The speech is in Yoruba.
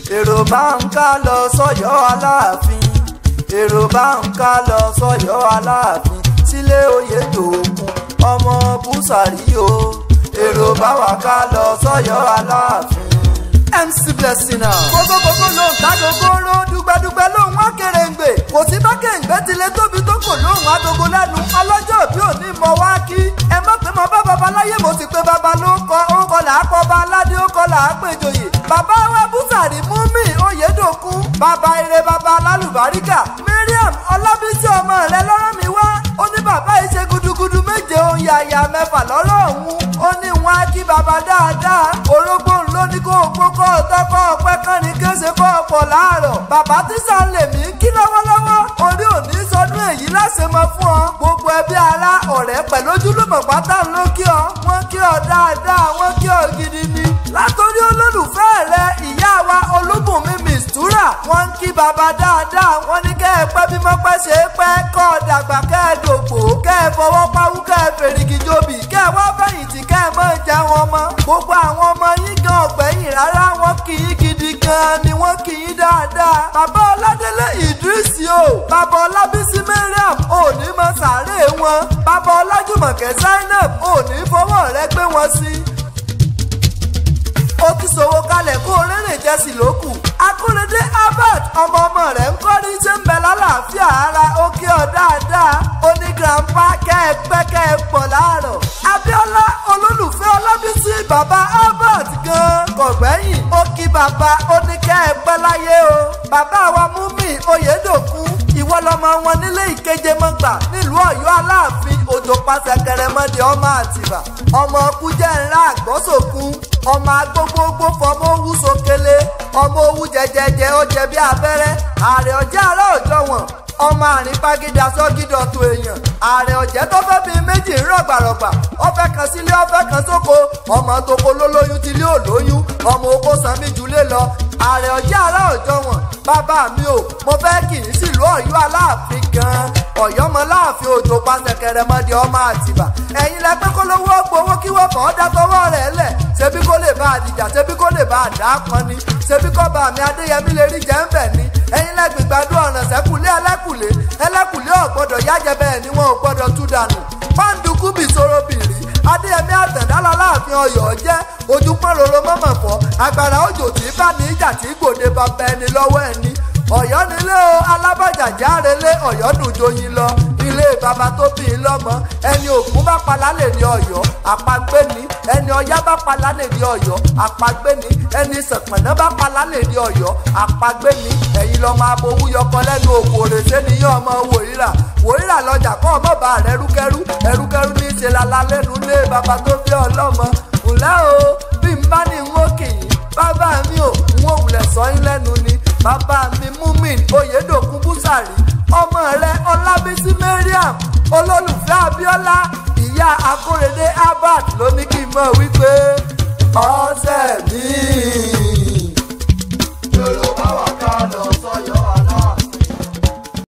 Èrò bá ń ká lọ sọ́yọ́ Aláàfin. Èrò bá ń ká lọ sọ́yọ́ Aláàfin. Sílé Oyèdòkun ọmọ Búsàrí o. Èrò bá wa ká lọ sọ́yọ́ Aláàfin. MC Blessing náà. Kókókókó ló ń ta gogoro, dùgbẹ́dùgbẹ́ ló ń wá kèrèǹgbè. Kò sí bá kèrèǹgbè tilẹ̀ tóbi tó kò lóhùn agogo lẹ́nu. Ọlọ́jọ́ òbí òní mọ wá kí. Ẹ má pé mo bá baba láyé, mo sì pé baba ló kọ. Ó kọ là á kọ bá aládé, ó kọ là á péjòyè. Bàbá wa Búsàrí Múmi Oyèdòkun. Bàbá ire, bàbá alálùbáríkà. Mariam Ọlábísí ọmọ rẹ lọ́rọ̀ mi wá. Ó ní bàbá yìí ṣe gudugudu méje òun yàyà mẹ́fà lọ́rọ̀ òun. Ó ní wọn á kí bàbá dáadáa. Orógbó ló ní kó o gbó kó o tọ́ kó o pẹ́ kán ní kése kó o pọ̀ láàrọ̀. Bàbá tíṣà ń lè mí kí lọ́wọ́lọ́wọ́. Orí òní sọdún èyí láṣẹ mọ fún ọ. Gbogbo ẹbí ará ọ̀rẹ́ pẹ̀lú ojúlùmọ̀ pátá ló kí ọ. Wọ́n kí ọ dáadáa, wọ́n kí ọ gidi ni. Látòrí olólùfẹ́ rẹ ìyá wa Olúbùnmi Mistura. Wọ́n ń kí bàbá dáadáa. Wọ́n ní kẹ́ ẹ pẹ́ bí mọ́pẹ́ ṣe é pẹ́, kọ́ ọ dàgbà kẹ́ ẹ dògbò, kẹ́ ẹ fọwọ́ pawú, kẹ́ ẹ fèrègì jobì, kẹ́ ẹ wá fẹ̀yìntì, kẹ́ ẹ mọ̀ jẹ́ wọn mọ́. Gbogbo àwọn ọmọ yín gan ọ̀gbẹ́yìn rárá, wọ́n kì í gidi gan ni, wọ́n kì í dáadáa. Bàbá Ọládélé Ìdírísì o, bàbá Ọlábísí Mariam ò ní mọ sàárè wọn. Bàbá Ọlájùmọ̀kẹ́ Zainab ò ní fọwọ́ rẹ gbé wọn sí. Ó ti ṣòwò kalẹ̀ kó rere jẹ́sì lókù. Akóredé Albert ọmọ ọmọ rẹ̀ ń kọ́ ní ṣe ń bẹ lálàáfíà ara, ó kí ọ dáadáa. Ó ní grandpa kẹ́ ẹ pẹ́ kẹ́ ẹ pọ̀ láàrọ̀. Abíọ́lá olólùfẹ́ Ọlábísí bàbá Albert gan kọ̀gbẹ́yìn. Ó kí bàbá, ó ní kẹ́ ẹ pẹ́ láyé o. Bàbá wa Múmi Oyèdòkun, ìwọ lọmọ wọn nílé ìkeje mọ́gbà nílùú Ọ̀yọ́ Aláàfin. Òjò pàṣẹ kẹrẹmọdé ọmọ Àtìbà, ọmọ kújẹ́ ńlá àgbọ́sòkun, ọmọ agbógbógbó fọmọ owú sókele, ọmọ owú jẹjẹjẹ ó jẹ bí abẹ́rẹ́. Ààrẹ ọjẹ́ ará òjọ wọn, ọmọ àrìn pagídà sọ́gídọ̀tò èèyàn. Ààrẹ ọ̀jẹ́ tó fẹ́ bíi méjì ń rọ̀gbàrọ̀gbà, ó fẹ́ kan sílé, ó fẹ́ kan sóko. Ọmọ toko ló lóyún tí ilé ò lóyún, ọmọ oko san mí jùlé lọ. Ààrẹ ọ̀jẹ́ ará òjọ wọn, bàbá mi ò, mo fẹ́ kì í sílùú Ọ̀yọ́ Aláàfin gan-an. Ọ̀yọ́ mọ láàfin òjò pàṣẹ kẹrẹmọdé ọmọ Àtìbà. Ẹ̀yin lẹ pé kó lówó gbowó kí wọ́n fọ́ dá tọwọ́ rẹ̀ lẹ̀. Ṣebí kó lè bá àdìjà, ṣebí kó lè bá àdá pọn ni, ṣebí kó bá mi Adéyẹmí lè rí jẹ́ ń bẹ̀ ni. Ẹ̀yin lẹ gbìgbàdo ọ̀ràn sẹ́kùlé ẹlẹ́kùlé, ẹlẹ́kùlé ò gbọ́dọ̀ yájẹ bẹ́ẹ̀ ni wọn ò gbọ́dọ̀ tú dànù. Pàǹdùkú bìsòro bìrì, Adéyẹmí Àtàndá láàfin Ọ̀yọ́ jẹ́. Ojú pọ́n roro mọ́mọ́ fọ́, agbára òjò tí bá ní ìjà tí gbòde bàbá ẹni lọ́wọ́ ẹni. Ọ̀yọ́ nílé o, alábàjá járelé, Ọ̀yọ́ dùn joyin lọ. Ilé bàbá tó bí i lọ́mọ, ẹni Ògún bá pa lálẹ́ ní Ọ̀yọ́, àpagbé ni. Ẹni Ọya bá pa lálẹ́ ní Ọ̀yọ́, àpagbé ni. Ẹni Ṣànpọ̀nná bá pa lálẹ́ ní Ọ̀yọ́, àpagbé ni. Ẹ̀yin lọ́mọ abowú yọkọ lẹ́nu òkò òrèsé niyán ọmọ wòríra. Wòríra lọ́jà kọ́ ọmọ bá rẹ̀ rúkẹ́rú, ẹrúkẹ́rú ní í ṣe lala lẹ́nu ilé bàbá tó bí ọlọ́mọ. Ǹlẹ́ o, bí n bá ní n ó kì í, bàbá mi ò, n ó wulẹ̀ sọ yín lẹ́nu ni. Bàbá mi Múmin Oyèdòkun Búsàrí, ọmọ rẹ Ọlábísí Mariam, olólùfẹ́ Abíọ́lá, ìyá Akóredé Albert